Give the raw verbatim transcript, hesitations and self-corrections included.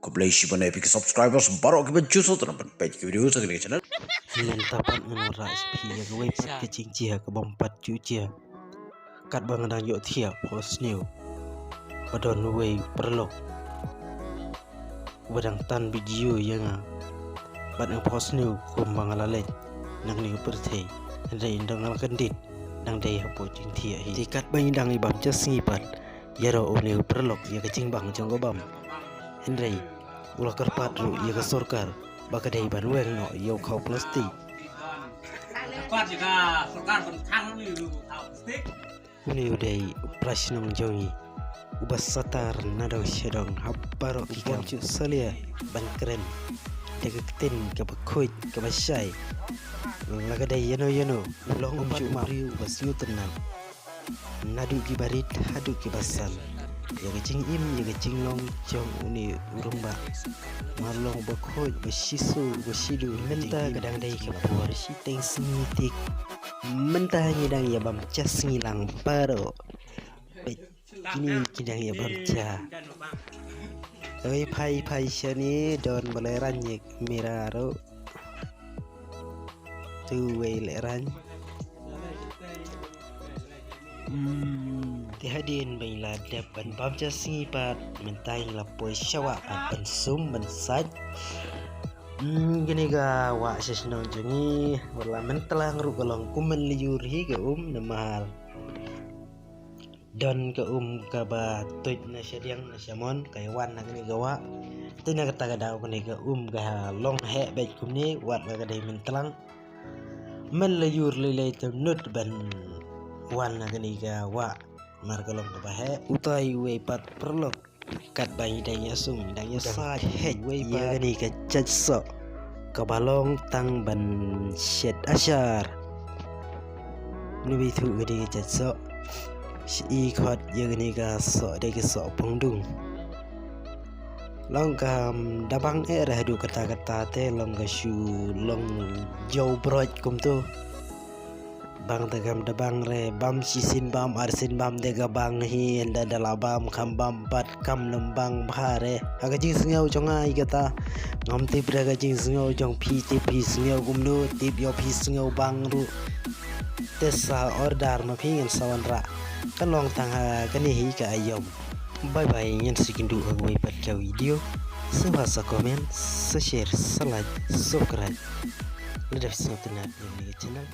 Khublei shibun ïa phi ki subscribers baroh kiba ju sngewtynnat ban peit ki video sa kane ka channel. Mynta pat ngan wanrah sha phi ïa kawei pat ka jingjia kaba ym pat ju jia. Katba nga dang ïohthiah phohsniew, ba don uwei u paralok uba dang tan video ïa nga. Bad nga phohsniew kumba nga la leit na kane ka pyrthei, hynrei ynda nga la kyndit dang dei hapoh jingthiah hi. Te katba ngi dang i bam ja sngi pat, ïaroh une u paralok ïa ka jingbang jong ka bam. Hynrei u la kyrpad ruh ïa ka sorkar ba ka dei ban weng noh ïa u khaw plastik. Kyrpad ïa ka sorkar ban thang ïa u khaw plastik. Une u dei u para shnong jong ngi uba satar na dong sha dong ha baroh ki kam, ju salia ban kren da ka ktien kaba khuid kaba shai. La ka dei ïano ïano, u long u pat u briew uba sngewtynnat. Naduh kiba rit haduh kiba san, ïa ka jingim ïa ka jinglong jong une u rangbah. Mar long uba khuid, uba shiso, uba shidu. Mynta ka dang dei ka por shiteng sngi tik. Mynta ngi dang ïa bam ja sngi lang baroh. Peit kine ki dang ïa bam ja. Oi, phai phai shane don ba la rang ïa ka mira ruh. Tu wei la rang. Hmm, te hadien ba ngi la dep ban bam ja sngi pat, mynta ngi la poi sha wah pat ban sum ban sait. Hmm, kane ka wah sha shnong jong ngi, wat la myntlang ruh ka long kum mynleit hi ka um namar don ka um kaba tuid na shadiang na shamon, ka ïa wan na kane ka wah. Te na kata ka daw kane ka um ka long heh beit kumne, wat la ka dei myntlang. Mynleit lei lei te mut ban wan na kane ka wah, mar ka long kaba heh. Utai uwei pat paralok, katba ngi dang ïa sum, dang ïa sait, heh uwei ïa pat kane ka jait soh kaba long tang ban shet ashar. Ngi bit thuh kane ka jait soh. Shi khot ïa kane ka soh dei ka soh pongdung. Long kam da bang eh re haduh katta katta te long ka shu long jaw brot kumto. Bang te kam da bang re, bam shisien bam arsien bam te ka bang hi, ynda da la bam kham bam pat kam lem bang bha re. Ha ka jingsngew jong nga ïa kata, ngam tip re ka jingsngew jong phi, tip phi sngew kumno, tip ïoh phi sngew bang ruh. Te sa order ma phi ngan sa wanrah. Ka long tang ha kane hi ka aïom. Bye bye, ngin sa ïakynduh ha kawei pat ka video. Sngewbha sa comment, sa share, sa like, subscribe. Lada phi sngewtynnat ïa kane ka channel.